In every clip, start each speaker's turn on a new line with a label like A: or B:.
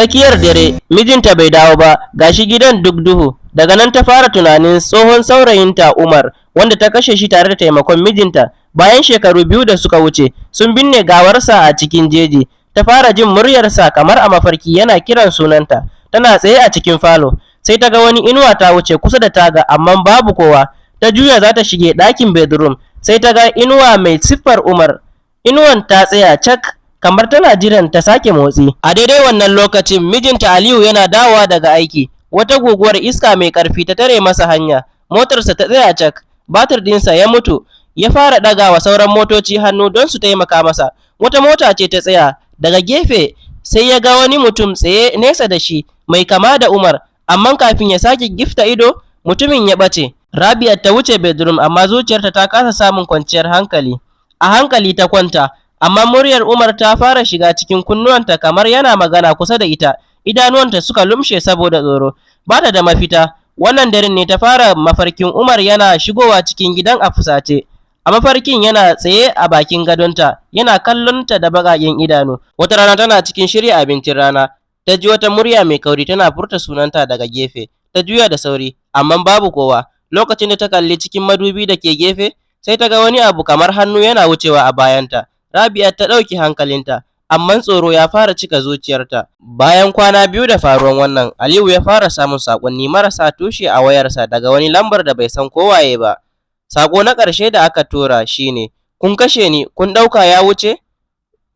A: Tsakiyar dare, mijinta bai dawo ba, ga shi gidan duk duhu. Daga nan ta fara tunanin tsohon saurayinta Umar, wanda ta kashe shi tare da taimakon mijinta. Bayan shekaru 2 da suka wuce, sun binne gawarsa a cikin jeji. Ta fara jin muryarsa kamar a mafarki yana kiran sunanta. Tana tsaye a cikin falo, sai ta ga wani inuwa ta wuce kusa da taga, amma babu kowa. Ta juya za ta shige ɗakin bedroom, sai ta ga inuwa mai siffar Umar. Inuwan ta tsaya cak, kamar tana jiran ta sake motsi. A daidai wannan lokacin, mijinta Aliyu yana dawowa daga aiki. Wata guguwar iska mai ƙarfi ta tare masa hanya. Motarsa ta tsaya cak, batir ɗinsa ya mutu. Ya fara ɗaga wa sauran motoci hannu don su taimaka masa. Wata mota ce ta tsaya daga gefe, sai ya ga wani mutum tsaye nesa da shi mai kama da Umar, amma kafin ya sake gifta ido, mutumin ya ɓace. Rabia ta wuce bedroom, amma zuciyarta ta kasa samun kwanciyar hankali. A hankali ta kwanta, amma muryar Umar ta fara shiga cikin kunnuwanta kamar yana magana kusa da ita. Idanuwanta suka lumshe saboda tsoro. Ba ta da mafita. Wannan daren ne ta fara mafarkin Umar yana shigowa cikin gidan a fusace. A mafarkin yana tsaye a bakin gadonta, yana kallonta da baƙaƙen idanu. Wata rana tana cikin shirya abincin rana, ta ji wata murya mai kauri tana furta sunanta daga gefe. Ta juya da sauri, amma babu kowa. Lokacin da ta kalli cikin madubi da ke gefe, sai ta ga wani abu kamar hannu yana wucewa a bayanta. Rabia ta ɗauki hankalinta, amma tsoro ya fara cika zuciyarta. Bayan kwana 2 da faruwan wannan, Aliyu ya fara samun saƙonni marasa tushe a wayarsa daga wani lambar da bai san ko waye ba. Saƙo na ƙarshe da aka tura shine, "Kun kashe ni, kun ɗauka ya wuce?"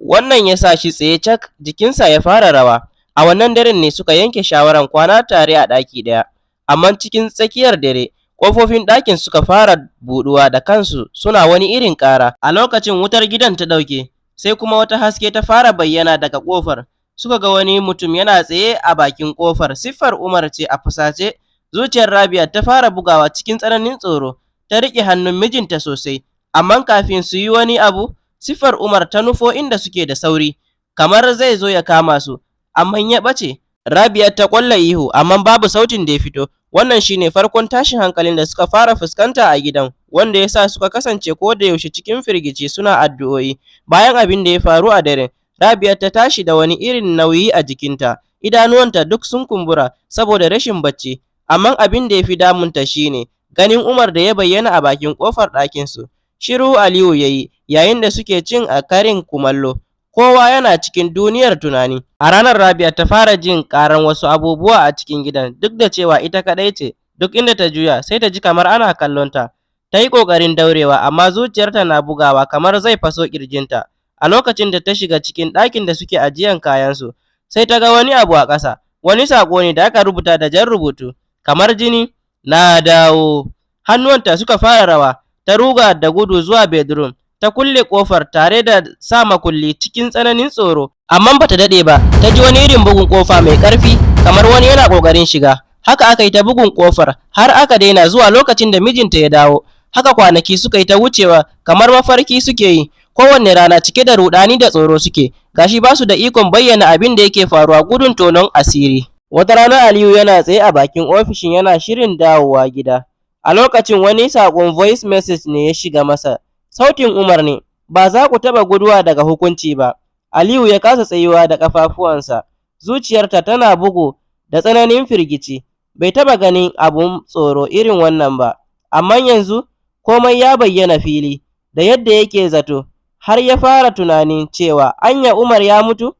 A: Wannan ya sa shi tsaye cak, jikinsa ya fara rawa. A wannan daren ne suka yanke shawarar kwana tare a ɗaki ɗaya. Amma cikin tsakiyar dare, ƙofofin ɗakin suka fara buɗuwa da kansu, suna wani irin ƙara. A lokacin wutar gidan ta ɗauke, sai kuma wata haske ta fara bayyana daga ƙofar. Suka ga wani mutum yana tsaye a bakin ƙofar, siffar Umar ce a fusace. Zuciyar Rabia ta fara bugawa cikin tsananin tsoro. Ta riƙe hannun mijinta sosai, amma kafin su yi wani abu, siffar Umar ta nufo inda suke da sauri, kamar zai zo ya kama su, amma ya ɓace. Rabia ta ƙwalla ihu, amma babu sautin da ya fito. Wannan shine farkon tashin hankalin da suka fara fuskanta a gidan, wanda ya sa suka kasance ko da yaushe cikin firgici, suna addu'o'i. Bayan abin da ya faru a daren, Rabia ta tashi da wani irin nauyi a jikinta, idanuwanta duk sun kumbura saboda rashin bacci. Amma abin da ya fi damunta shine ganin Umar da ya bayyana a bakin ƙofar ɗakinsu. Shiru Aliyu ya yi yayin da suke cin a karin kumallo. Kowa yana cikin duniyar tunani. A ranar Rabia ta fara jin ƙaran wasu abubuwa a cikin gidan, duk da cewa ita kaɗai ce. Duk inda ta juya, sai ta ji kamar ana kallonta. Ta yi ƙoƙarin daurewa, amma zuciyarta na bugawa kamar zai faso ƙirjinta. A lokacin da ta shiga cikin ɗakin da suke ajiyan kayansu, sai ta ga wani abu a ƙasa. Wani saƙo ne da aka rubuta da jan rubutu, kamar jini: "Na dawo." Hannuwanta suka fara rawa, ta ruga da gudu zuwa bedroom. Ta kulle ƙofar tare da sa makulli cikin tsananin tsoro. Amma bata daɗe ba, ta ji wani irin bugun ƙofa mai ƙarfi, kamar wani yana ƙoƙarin shiga. Haka aka yi ta bugun ƙofar har aka daina zuwa lokacin da mijinta ya dawo. Haka kwanaki suka yi ta wucewa kamar mafarki suke yi. Kowanne rana cike da ruɗani da tsoro suke. Gashi ba su da ikon bayyana abin da yake faruwa gudun tonon asiri. Wata rana Aliyu yana tsaye a bakin ofishin yana shirin dawowa gida. A lokacin wani saƙon voice message ne ya shiga masa. Sautin Umar ne: "Ba za ku taɓa guduwa daga hukunci ba." Aliyu ya kasa tsayuwa da ƙafafuwansa. Zuciyarta tana bugu da tsananin firgici. Bai taɓa ganin abun tsoro irin wannan ba. Amma yanzu komai ya bayyana fili da yadda yake zato, har ya fara tunanin cewa anya Umar ya mutu?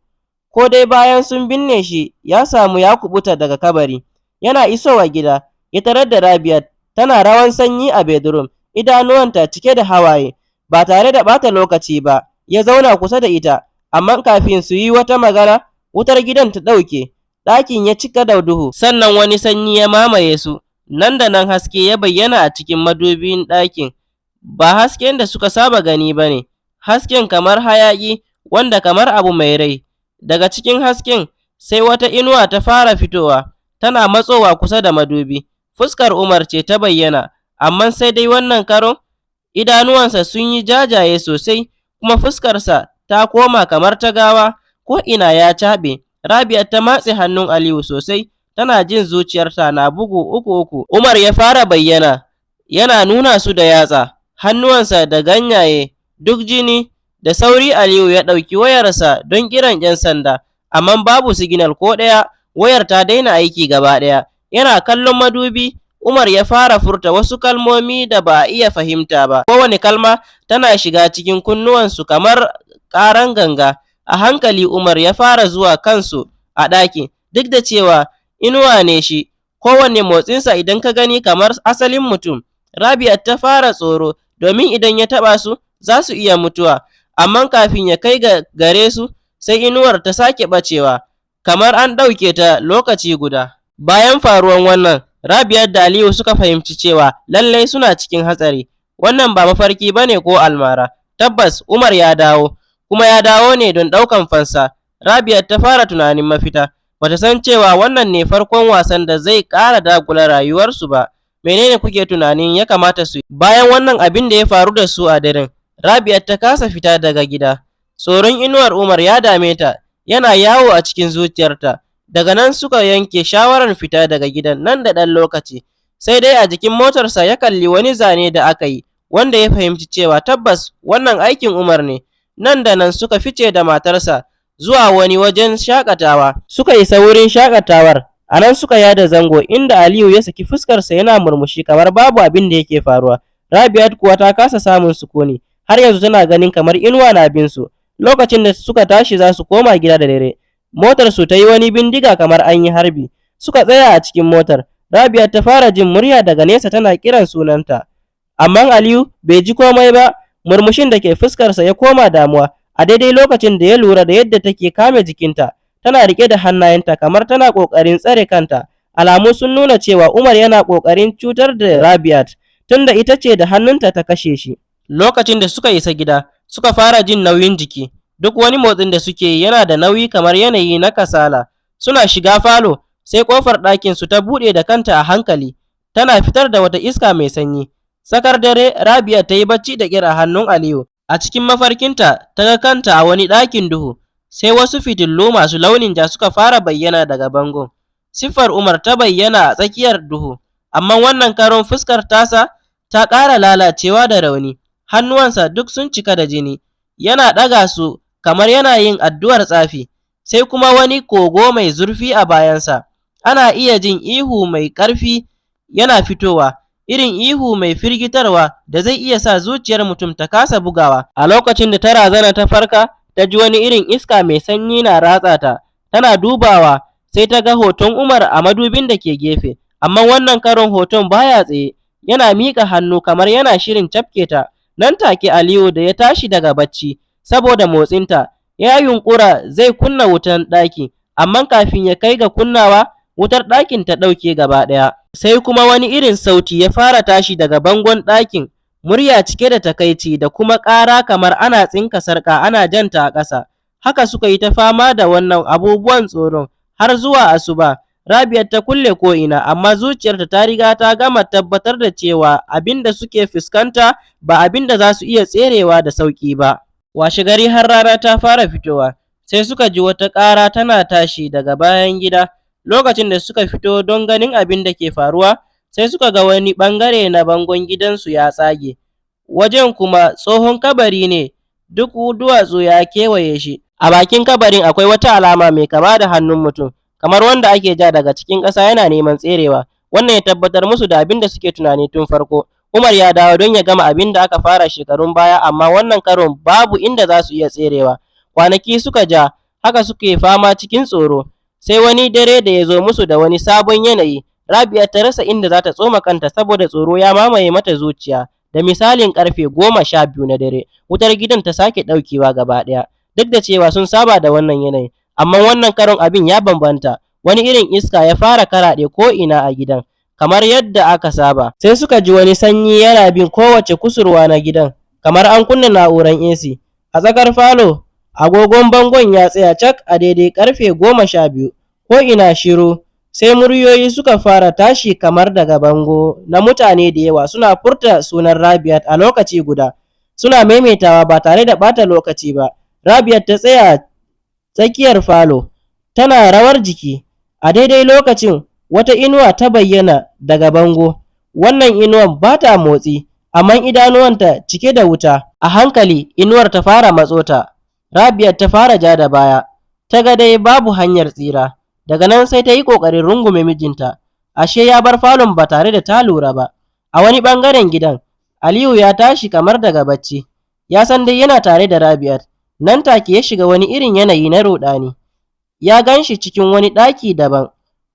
A: Ko dai bayan sun binne shi ya samu ya kuɓuta daga kabari. Yana isowa gida, ya tarar da Rabia tana rawan sanyi a bedroom, idanuwanta cike da hawaye. Ba tare da ɓata lokaci ba, ya zauna kusa da ita, amma kafin su yi wata magana, wutar gidan ta ɗauke. Ɗakin ya cika da duhu, sannan wani sanyi ya mamaye su. Nan da nan haske ya bayyana a cikin madubin ɗakin. Ba hasken da suka saba gani ba ne, hasken kamar hayaƙi wanda kamar abu mai rai. Daga cikin hasken sai wata inuwa ta fara fitowa, tana matsowa kusa da madubi. Fuskar Umar ce ta bayyana, amma sai dai wannan karon idanuwansa sun yi jajaye sosai, kuma fuskarsa ta koma kamar ta gawa, ko'ina ya caɓe. Rabia ta matse hannun Aliyu sosai, tana jin zuciyarta na bugu uku-uku. Umar ya fara bayyana, yana nuna su da yatsa, hannuwansa da ganyaye, duk jini. Da sauri Aliyu ya ɗauki wayarsa don kiran 'yan sanda, amma babu signal ko ɗaya, wayar ta daina aiki gaba ɗaya. Yana kallon madubi, Umar ya fara furta wasu kalmomi da ba a iya fahimta ba. Kowane kalma tana shiga cikin kunnuwansu kamar ƙaran ganga. A hankali Umar ya fara zuwa kansu a ɗakin, duk da cewa inuwa ne shi, kowane motsinsa idan ka gani kamar asalin mutum. Rabi'at ta fara tsoro, domin idan ya taɓa su, za su iya mutuwa. Amma kafin ya kai ga gare su, sai inuwar ta sake ɓacewa, kamar an ɗauke ta lokaci guda. Bayan faruwan wannan, Rabi'at da Aliyu suka fahimci cewa lallai suna cikin hatsari. Wannan ba mafarki ba ne ko almara. Tabbas Umar ya dawo, kuma ya dawo ne don ɗaukan fansa. Rabi'at ta fara tunanin mafita. Bata san cewa wannan ne farkon wasan da zai ƙara dagula rayuwarsu ba. Menene kuke tunanin ya kamata su yi? Bayan wannan abin da ya faru da su a daren, Rabi'at ta kasa fita daga gida. Tsoron inuwar Umar ya dame ta, yana yawo a cikin zuciyarta. Daga nan suka yanke shawarar fita daga gidan nan da ɗan lokaci. Sai dai a jikin motarsa ya kalli wani zane da aka yi, wanda ya fahimci cewa tabbas wannan aikin Umar ne. Nan da nan suka fice da matarsa zuwa wani wajen shaƙatawa. Suka isa wurin shaƙatawar, a nan suka yada zango inda Aliyu ya saki fuskarsa yana murmushi kamar babu abin da yake faruwa. Rabi'at kuwa ta kasa samun sukuni, har yanzu tana ganin kamar inuwa na bin su. Lokacin da suka tashi za su koma gida da dare, motar su ta yi wani bindiga kamar an yi harbi. Suka tsaya a cikin motar. Rabi'at ta fara jin murya daga nesa tana kiran sunanta. Amma Aliyu bai ji komai ba, murmushin da ke fuskarsa ya koma damuwa a daidai lokacin da ya lura da yadda take kame jikinta. Tana riƙe da hannayenta kamar tana ƙoƙarin tsare kanta. Alamu sun nuna cewa Umar yana ƙoƙarin cutar da Rabi'at, tunda ita ce da hannunta ta kashe shi. Lokacin da suka isa gida, suka fara jin nauyin jiki. Duk wani motsin da suke yi yana da nauyi kamar yanayi na kasala. Suna shiga falo, sai ƙofar ɗakin su ta buɗe da kanta a hankali, tana fitar da wata iska mai sanyi. Tsakar dare, Rabi'at ta yi bacci da ƙyar a hannun Aliyu. A cikin mafarkinta, ta ga kanta a wani ɗakin duhu, sai wasu fitilu masu launin ja suka fara bayyana daga bangon. Siffar Umar ta bayyana a tsakiyar duhu, amma wannan karon fuskar tasa ta ƙara lalacewa da rauni. Hannuwansa duk sun cika da jini, yana ɗaga su kamar yana yin addu'ar tsafi, sai kuma wani kogo mai zurfi a bayansa. Ana iya jin ihu mai ƙarfi yana fitowa, irin ihu mai firgitarwa da zai iya sa zuciyar mutum ta kasa bugawa. A lokacin da ta razana ta farka, ta ji wani irin iska mai sanyi na ratsa ta. Tana dubawa, sai ta ga hoton Umar a madubin da ke gefe, amma wannan karon hoton baya tsaye, yana miƙa hannu kamar yana shirin cafke ta. Nan take Aliyu da ya tashi daga bacci saboda motsinta, ya yunƙura zai kunna wutan ɗaki, amma kafin ya kai ga kunnawa, wutar ɗakin ta ɗauke gaba ɗaya. Sai kuma wani irin sauti ya fara tashi daga bangon ɗakin, murya cike da takaici da kuma ƙara kamar ana tsinka sarƙa ana janta a ƙasa. Haka suka yi ta fama da wannan abubuwan tsoron har zuwa asuba. Rabi'at ta kulle ko'ina, amma zuciyarta ta riga ta gama tabbatar da cewa abin da suke fuskanta ba abin da za su iya tserewa da sauƙi ba. Washegari har rana ta fara fitowa, sai suka ji wata ƙara tana tashi daga bayan gida. Lokacin da suka fito don ganin abin da ke faruwa, sai suka ga wani ɓangare na bangon gidansu ya tsage. Wajen kuma tsohon kabari ne, duk duwatsu ya kewaye shi. A bakin kabarin akwai wata alama mai kama da hannun mutum, kamar wanda ake ja daga cikin ƙasa yana neman tserewa. Wannan ya tabbatar musu da abin da suke tunani tun farko. Umar ya dawo don ya gama abin da aka fara shekarun baya, amma wannan karon babu inda za su iya tserewa. Kwanaki suka ja, haka suke fama cikin tsoro. Sai wani dare da ya zo musu da wani sabon yanayi, Rabi'a ta rasa inda za ta tsoma kanta saboda tsoro ya mamaye mata zuciya. Da misalin ƙarfe 12 na dare, wutar gidan ta sake ɗaukewa gaba ɗaya. Duk da cewa sun saba da wannan yanayi, amma wannan karon abin ya bambanta. Wani irin iska ya fara karaɗe ko'ina a gidan, kamar yadda aka saba. Sai suka ji wani sanyi yana bin kowace kusurwa na gidan, kamar an kunna na'urar AC. A tsakar falo, agogon bangon ya tsaya cak a daidai ƙarfe 12, ko'ina shiru. Sai muryoyi suka fara tashi kamar daga bango na mutane da yawa suna furta sunan Rabi'at a lokaci guda, suna maimaitawa ba tare da ɓata lokaci ba. Rabi'at ta tsaya tsakiyar falo, tana rawar jiki. A daidai lokacin, wata inuwa ta bayyana daga bango. Wannan inuwan ba ta motsi, amma idanuwanta cike da wuta. A hankali, inuwar ta fara matso ta. Rabi'at ta fara ja da baya. Ta ga dai babu hanyar tsira. Daga nan sai ta yi ƙoƙarin rungume mijinta. Ashe ya bar falon ba tare da ta lura ba. A wani ɓangaren gidan, Aliyu ya tashi kamar daga bacci. Ya san dai yana tare da Rabi'at. Nan take ya shiga wani irin yanayi na ruɗani. Ya gan shi cikin wani ɗaki daban,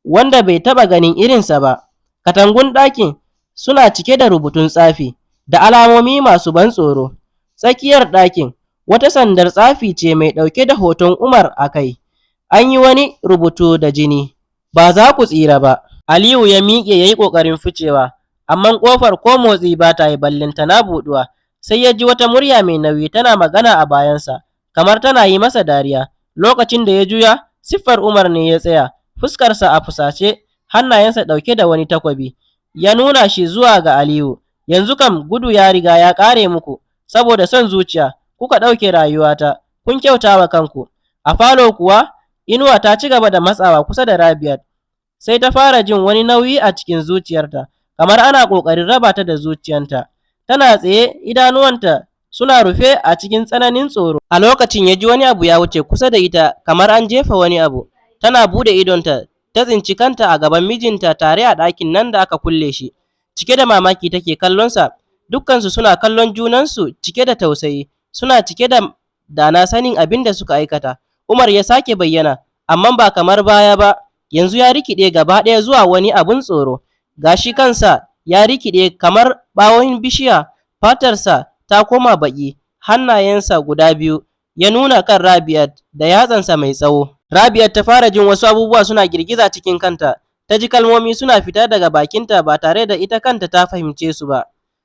A: wanda bai taɓa ganin irinsa ba. Katangun ɗakin suna cike da rubutun tsafi da alamomi masu ban tsoro. Tsakiyar ɗakin, wata sandar tsafi ce mai ɗauke da hoton Umar a kai. An yi wani rubutu da jini: "Ba za ku tsira ba." Aliyu ya miƙe ya yi ƙoƙarin ficewa, amma ƙofar ko motsi ba ta yi ballantana buɗuwa. Sai ya ji wata murya mai nauyi tana magana a bayansa, kamar tana yi masa dariya. Lokacin da ya juya, siffar Umar ne ya tsaya, fuskarsa a fusace, hannayensa ɗauke da wani takobi. Ya nuna shi zuwa ga Aliyu. "Yanzu kam gudu ya riga ya ƙare muku, saboda son zuciya, kuka ɗauke rayuwata, kun kyauta wa kanku." A falo kuwa, Inuwa ta ci gaba da matsawa kusa da Rabi'at. Sai ta fara jin wani nauyi a cikin zuciyarta, kamar ana ƙoƙarin raba ta da zuciyanta. Tana tsaye, idanuwanta suna rufe a cikin tsananin tsoro. A lokacin ya ji wani abu ya wuce kusa da ita kamar an jefa wani abu. Tana buɗe idonta, ta tsinci kanta a gaban mijinta tare a ɗakin nan da aka kulle shi. Cike da mamaki take kallonsa, dukkansu suna kallon junansu cike da tausayi, suna cike da dana sanin abin da suka aikata. Umar ya sake bayyana, amma ba kamar baya ba, yanzu ya rikide gaba ɗaya zuwa wani abun tsoro. Gashi kansa ya rikide kamar ɓawon bishiya, fatarsa ta koma baƙi, hannayensa guda biyu ya nuna kan Rabi'at da yatsansa mai tsawo. Rabi'at ta fara jin wasu abubuwa suna girgiza cikin kanta, ta ji kalmomi suna fita daga bakinta ba tare da ita kanta ta fahimce su ba.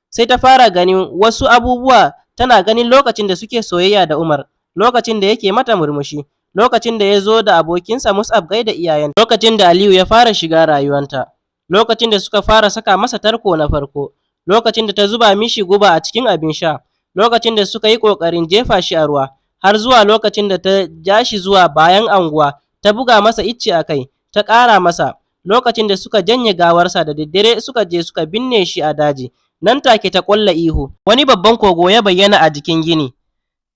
A: Sai ta fara ganin wasu abubuwa, tana ganin lokacin da suke soyayya da Umar, lokacin da yake mata murmushi, lokacin da ya zo da abokinsa Mus'ab gaida iyayen, lokacin da Aliyu ya fara shiga rayuwanta, lokacin da suka fara saka masa tarko na farko, lokacin da ta zuba mishi guba a cikin abin sha, lokacin da suka yi ƙoƙarin jefa shi a ruwa, har zuwa lokacin da ta ja shi zuwa bayan anguwa, ta buga masa icce a kai, ta ƙara masa, lokacin da suka janye gawarsa da daddare suka je suka binne shi a daji. Nan take ta ƙwalla ihu. Wani babban kogo ya bayyana a jikin gini.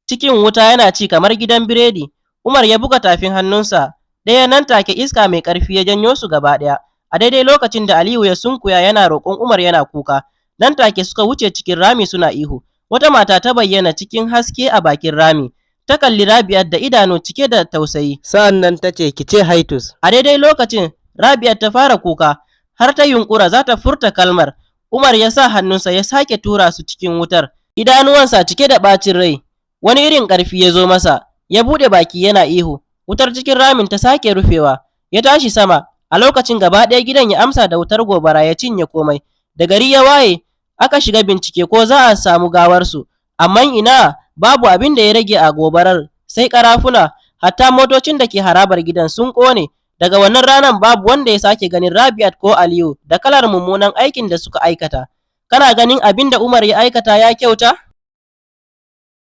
A: Cikin wuta yana ci kamar gidan biredi. Umar ya buga tafin hannunsa ɗaya, nan take iska mai ƙarfi ya janyo su gaba ɗaya. A daidai lokacin da Aliyu ya sunkuya yana roƙon Umar yana kuka. Nan take suka wuce cikin rami suna ihu. Wata mata ta bayyana cikin haske a bakin rami. Ta kalli Rabi'at da idanu cike da tausayi.
B: Sa'an nan ta ce, "Ki ce Haitus."
A: A daidai lokacin Rabi'at ta fara kuka, har ta yunkura za ta furta kalmar. Umar ya sa hannunsa ya sake tura su cikin wutar. Idanuwansa cike da ɓacin rai. Wani irin ƙarfi ya zo masa, ya buɗe baki yana ihu. Wutar cikin ramin ta sake rufewa. Ya tashi sama, a lokacin gaba ɗaya gidan ya amsa da wutar gobara ya cinye komai. Da gari ya waye, aka shiga bincike ko za a samu gawarsu. Amma ina, babu abin da ya rage a gobarar sai ƙarafuna, hatta motocin da ke harabar gidan sun ƙone. Daga wannan ranar babu wanda ya sake ganin Rabi'at ko Aliyu da kalar mummunan aikin da suka aikata. Kana ganin abin da Umar ya aikata ya kyauta?